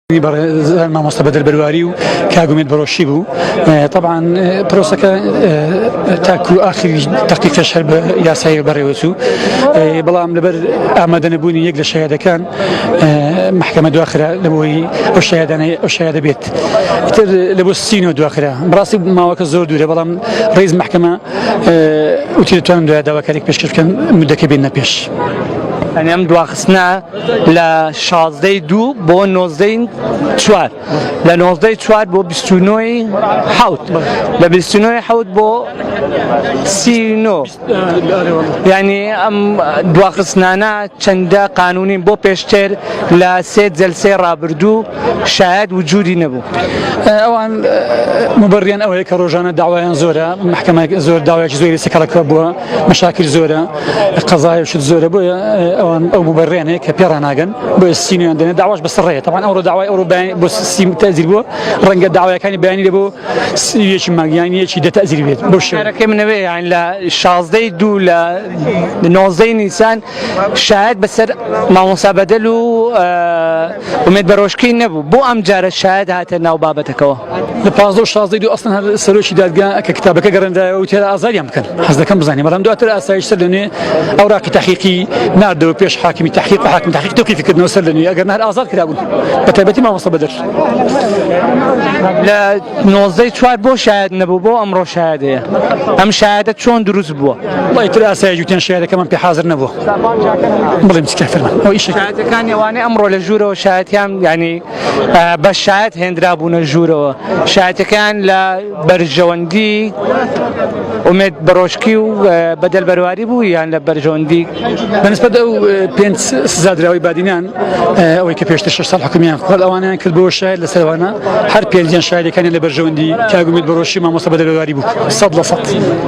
بەڕێزان مامۆستا بەدەر بەرواری و کاک ئومێد بەرۆشی بوو تەبعەن پرۆسەکە تاکو ئاخری دەقیقەش هەر بە یاسایی بەڕێوەچوو بەڵام لەبەر ئامادەنەبوونی یەک لە شایەدەکان محکمە دواخرا لەبۆی ئەو شایەدانەی ئەو شایەدە بێت ئیتر لە بۆ سینەوە دواخرا بەڕاستی ماوەکە زۆر دوورە بەڵام ڕیز محکمە وتی دەتوانن دوای داواکاریک پێشکەش بکەن مدەکە بێنە پێش. یانی ئەم دواخستنە لە شازدەی دوو بۆ نۆزدەی چوار لە نۆزدەی چوار بۆ بیست و نۆی حەوت لە بیست و نۆی حەوت بۆ 39 یعنی ئەم دواخستنانە چەندە قانونین بۆ پێشتر لە سێ جەلسەی ڕابردوو شاید وجودی نەبوو. ئەوان مبەریان ئەوەیە کە ڕۆژانە داوایان زۆرە محکمە زۆر داوایەکی زۆری سکەڵەکە بووە مەشاکل زۆرە قەزای شت زۆرە بۆیە ئەوان ئەو مبەڕێن هەیە کە پێڕا ناگەن بۆیە سینیان دێنێ داواش بەسەر ڕێیە تەبعەن ئەوڕۆ داوای ئەوڕۆ بۆ سیم تەزیر بووە ڕەنگە داوایەکانی بەیانی لە بۆ یەکی مانگ یان یەکی دە تەزیر بێت بۆ شارەکەی منەوێ یان لە شازدەی دوو لە نۆزدەی نیسان شاید بەسەر مامۆستا بەدەل و ئومێد بەرۆشکی نەبوو بۆ ئەم جارە شاید هاتە ناو بابەتەکەوە. لە 15 و 16 دوو ئەسڵەن هەر سەرۆکی دادگا کە کتابەکە گەڕێنرایەوە وتی هەر ئازادیان بکەن حەز دەکەم بزانین بەڵام دواتر ئاسایش سەر لە نوێ ئەوراقی تەحقیقی ناردەوە پێش حاکمی تەحقیق و حاکمی تەحقیق تەوقیفی کردنەوە سەر لە نوێ ئەگەر هەر ئازاد کرابوون بە تایبەتی مامۆستا بەدر. لە نۆزدەی چوار بۆ شایەد نەبوو بۆ ئەمڕۆ شایەد هەیە ئەم شایەدە چۆن دروست بووە؟ وەڵای تر ئاسایش وتیان شایەدەکەمان پێ حازر نەبووە بڵێم چ کاک فەرمان ئەو ئیشە شایەتەکانی ئەوانەی ئەمڕۆ لە ژوورەوە شایەتیان یعنی بە شایەت هێنرابوونە ژوورەوە شایەتەکان لە بەرژەوەندی ئومێد بەرۆشکی و بەدەل بەرواری بوو یان لە بەرژەوەندی بەنسبەت ئەو پێنج سزادراوی بادینان ئەوەی کە پێشتر شەش ساڵ حکومیان خوارد ئەوانیان کرد بۆ شاید لەسەروانە هەر پێنجیان شایەتەکانیان لە بەرژەوەندی کاک ئومێد بەرۆشی مامۆستا بەدەل بەرواری بوو 100%.